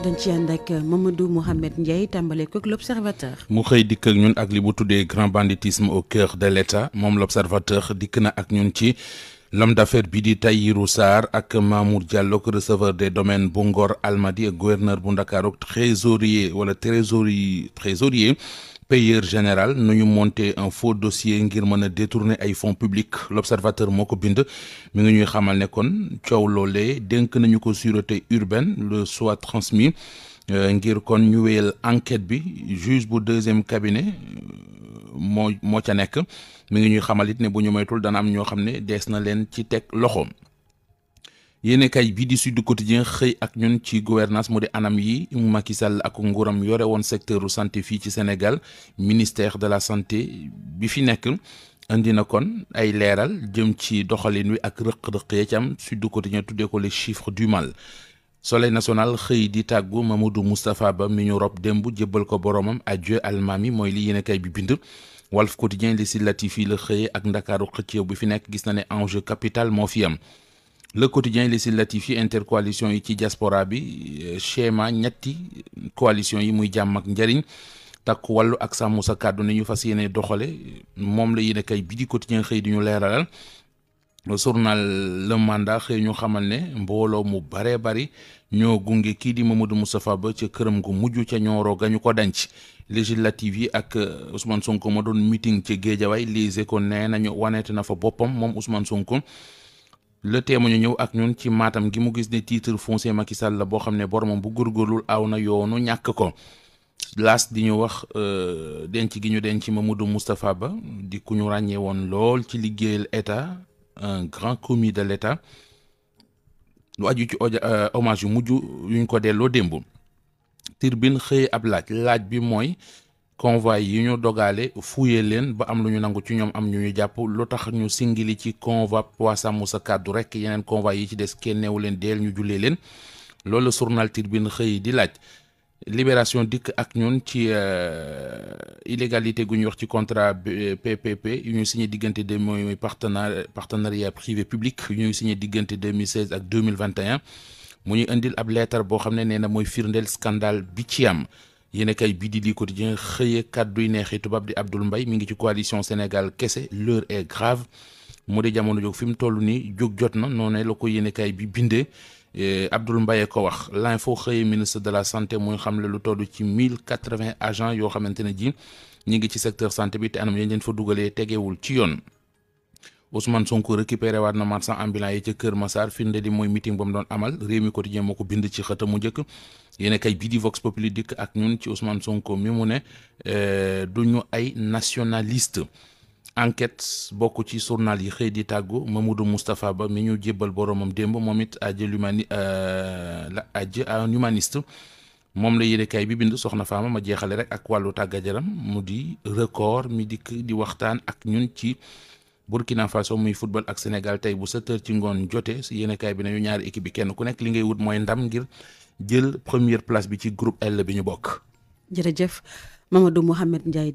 dañ ci ànd ak Mamadou Mohamed Ndiaye tàmbale ko l'Observateur. mu xëy dikk ak ñun ak li bu tuddee grand banditisme au cœur de l'État moom l'Observateur dikk na ak ñun ci l'homme d'affaires bi di Tahirou Sarr ak Mamour Diallo receveur des domaines bu Ngor Almadies ak gouverneur bu Ndakaaru trésorier payeur général nu ñu monter un faux dossier ngir mën a détourner ay fonds publics l'Observateur moo ko bind mi ngi ñuy xamal ne kon coow loolee dénk nañu ko sûreté urbaine le soit transmis ngir kon ñu wéyal enquête bi juge bu deuxième cabinet moo ca nekk mi ngi ñuy xamal it ne bu ñu moytul dana am ñoo xam ne dees na leen ci teg loxo. yéene kay bii di Sud Quotidien xëy ak ñun ci gouvernance mu di anam yi Macky Sall ak nguuram yore woon secteur santé fii ci Sénégal ministère de la santé bi fi nekk indi na kon ay leeral jëm ci doxalin wi ak rëq-rëq ya ci am Sud Quotidien tuddee ko les chiffres du mal. Soleil national xëy di tàggu Mamadou Moustapha Ba mi ñu rob démb jébbal ko boromam adieu almami mooy li yéene kay bi bind. Walf Quotidien législatif yi la xëyee ak Ndakaaru xëccëw bi fi nekk gis na ne enjeu capital moo fi am. Le Quotidien législatif yi intercoalition yi ci diaspora bi schéma ñetti coalition yi muy jàmm ak njariñ takku wàllu ak sàmm sa kàddu ni ñu fas yéene doxale moom la yéene kay bi di Quotidien xëy di ñu leeralal. Journal Le Mandat xëy ñu xamal ne mbooloo mu baree bari ñoo gunge kii di Mamadou Moustapha Ba ca këram gu mujj ca Nioro ga ñu ko denc législative yi ak Ousmane Sonko ma doon meeting ca Guédiawaye Les Échos nee nañu waneete na fa boppam moom Ousmane Sonko. Le Témoin ñu ñëw ak ñun ci Matam gi mu gis ne titre foncier Macky Sall la boo xam ne boromam bu góorgóorlul aw na yoonu ñàkk ko laas di ñu wax denc gi ñu denc Mamadou Moustapha Ba di ku ñu ràññee woon lool ci liggéeyal état un grand commis de l'état lu aju ci hommage yu mujj yuñ ko delloo démb. Tribune xëy ab laaj bi mooy convoi yi ñu dogaale fuye leen ba am lu ñu nangu ci ñoom am ñu ñu jàpp lu tax ñu singili ci convoi waa sàmm sa kàddu rek yeneen convoi yi ci des kenn neewu leen deel ñu jullee leen loolu journal Tribune xëy di laaj. Libération dikk ak ñun ci illégalité gu ñuy wax ci contrat PPP yu ñu signé diggante de mooy partenariat privé public yu ñuy signé diggante 2016 ak 2021 mu ñuy indil ab leetar boo xam ne nee na mooy firndeel scandale bi ci am. yéen kay bii di li Quotidien xëyee kàdduy neexi tubaab di Abdoul Mbaye mi ngi ci coalition Sénégal kese l'heure est grave mu di jamono jóg fi mu toll nii jóg jot na noonu la ko yéen kay bi bindee Abdoul Mbaye ko wax l'info xëyee ministre de la santé muy xamle lu toll ci 1080 agents yoo xamante ne ji ñi ngi ci secteur santé bi te anam yañ leen fa dugalee tegewul ci yoon. Ousmane Sonko récupéré waat na marchand ambulant yi ca Kër Massar firnde di mooy meeting ba mu doon amal Rewmi Quotidien moo ko bind ci xëtam mu njëkk yéen kay bii di Vox Populi dikk ak ñun ci Ousmane Sonko mi mu ne du ñu ay nationaliste. Enquête bokk ci journal yi xëy di tàggu Mamadou Moustapha Ba mi ñu jébbal boromam démb moom it un humaniste moom la yéene kay bi bind soxna Fama ma jeexale rek ak wàllu tàggat yaram mu di record mi dikk di waxtaan ak ñun ci Burkina Faso muy football ak Sénégal tey bu 7h ci ngoon jotee si yéene kay bi nañu ñaari équipe bi kenn ku nekk li ngay wut mooy ndam ngir jël première place bi ci groupe L bi ñu bokk. jërëjëf Mamadou Mohamed Ndiaye.